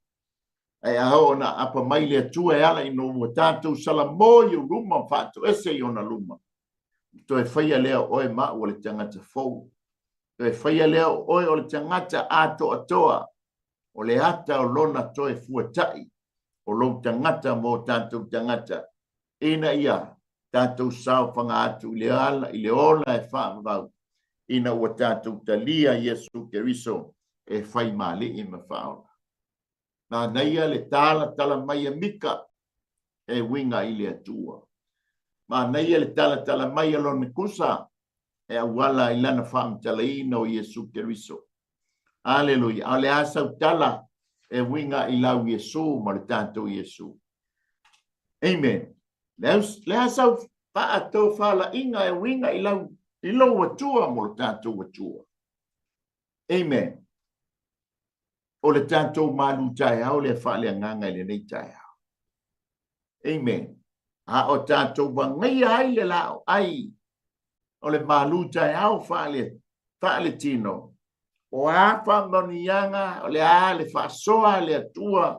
Speaker 1: Ae a oo ona aapa mai le Atua e ala ina ua tatou salamo i ou luma ma faatoese i ona luma, toe faia lea o oe ma au o le tagata fou. Toe faia lea o oe o le tagata atoatoa, o le ata o lona toe fuata'i o lou tagata mo tatou tagata, ina ia tatou saofaga atu i le ala i le ola e faavavau, ina ua tatou talia Iesu Keriso e fai ma Alii ma Faaola. Manaia le talatala mai a Mika e uiga i le Atua. Manaia le talatala mai a lona kusa e auala i lana faamatalaina o Iesu Keriso. Aleluia. A o le a sau tala e uiga i lau Iesu ma le tatou Iesu? Amen. Le a sau faatofalaiga e uiga i lau i lou Atua mo le tatou Atua? Amen. O le tatou malu taeao lea faaleagaga i lenei taeao. Amen. A o tatou vagaia ai le laau ai o le malu taeao faale faaletino, o a faamanuiaga, o le a le faasoa a le Atua,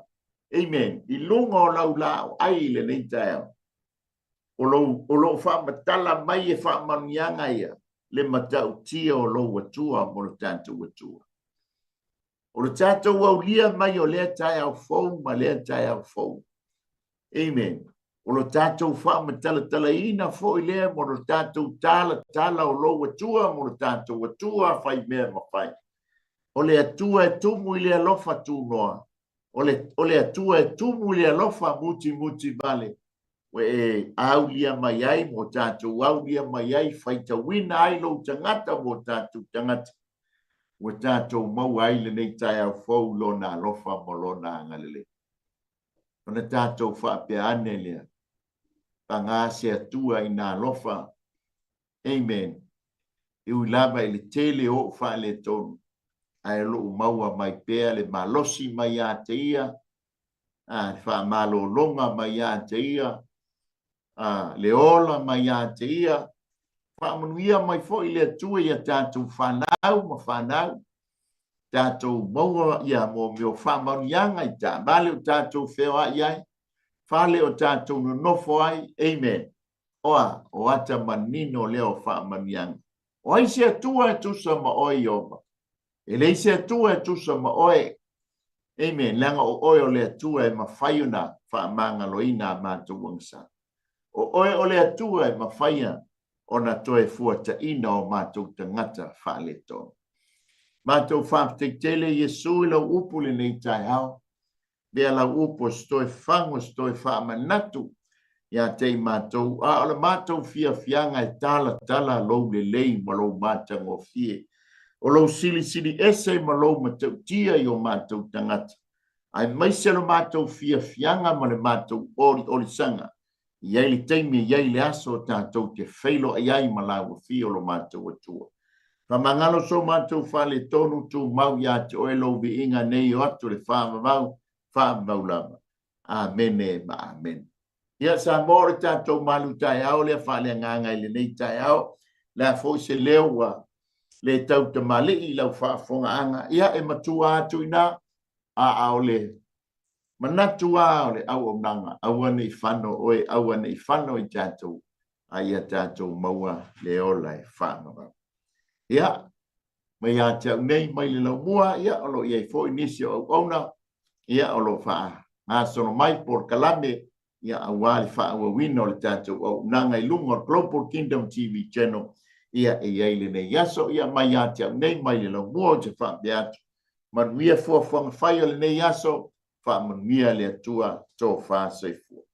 Speaker 1: amen, i luga o lau laau ai i lenei taeao, o lou, o loo faamatala mai e faamanuiaga ia le matautia o lou Atua mo le tatou Atua. O le tatou aulia mai o lea taeao fou ma lea taeao fou. Amen. O lo tatou faamatalatalaina foi lea mo lo tatou talatala o lou Atua mo lo tatou Atua fai mea mafai. O le Atua e tumu i le alofa tunoa. O le, o le Atua e tumu i le alofa mutimuti vale. Ua e aulia mai ai mo tatou aulia mai ai, faitauina ai lou tagata mo tatou tagata. Ua tatou maua ai lenei taeao fou Lona alofa ma Lona agalelei. Ona tatou faapea ane lea, Paga se Atua i na alofa. Amen. E ui lava i le tele o ou faaletonu, ae o loo maua mai pea le malosi mai ia te Ia, a, le faamalologa mai ia te Ia, a, le ola mai ia te Ia. Faamanuia mai foi le Atua ia tatou fanau ma fanau, tatou maua ia mo mea o faamanuiaga i taavale o tatou feoai ai, fale o tatou nonofo ai. Amen. Oa, o ata manino lea o faamanuiaga. O ai se Atua e tusa ma oe, Ieova? E leai se Atua e tusa ma oe. Amen. Leaga o oe o le Atua e mafai ona faamagaloina a matou agasala. O oe o le Atua e mafai ona toe fuataina o matou tagata faaletonu. Matou faafetai tele Iesu i lau upu lenei taeao. Mea lau upu o se toe fagu, o se toe faamanatu ia te i matou, a o le matou fiafiaga e talatala lou lelei ma lou matagofie, o lou silisili ese ma lou matautia i o matou tagata, aemaise lo matou fiafiaga ma le matou oliolisaga E i ai le taimi, e i ai le aso tatou te feiloai ai ma lau afio lo matou Atua. Faamagalo so matou faaletonu, tumau ia te oe lou viiga nei o atu le faavavau, faavavau lava. Amene ma amene. Ia Samoa, o le tatou malu taeao lea faaleagaga i lenei taeao. Le a foi se leo ua le tau tamalii i lau faafofogaaga, ia e matua atu i ina, a a o le Manatu a o le auaunaga, aua ne i fano oe, aua ne i fano i tatou, a ia tatou maua le ola e faavavau. Ia, mai ia te au nei, mai le laumua, ia, o lo o i ai foi nisi o auauna, ia, o lo o faagasolo mai polokalame, ia, aua le faaauauina o le tatou auaunaga i luga o le Global Kingdom TV Channel. Ia, e i ai lenei aso, ia mai ia te au nei, mai le laumua ou te faapea atu, manuia fuafuaga fai o lenei aso, faamanuia le Atua, tofa soifua.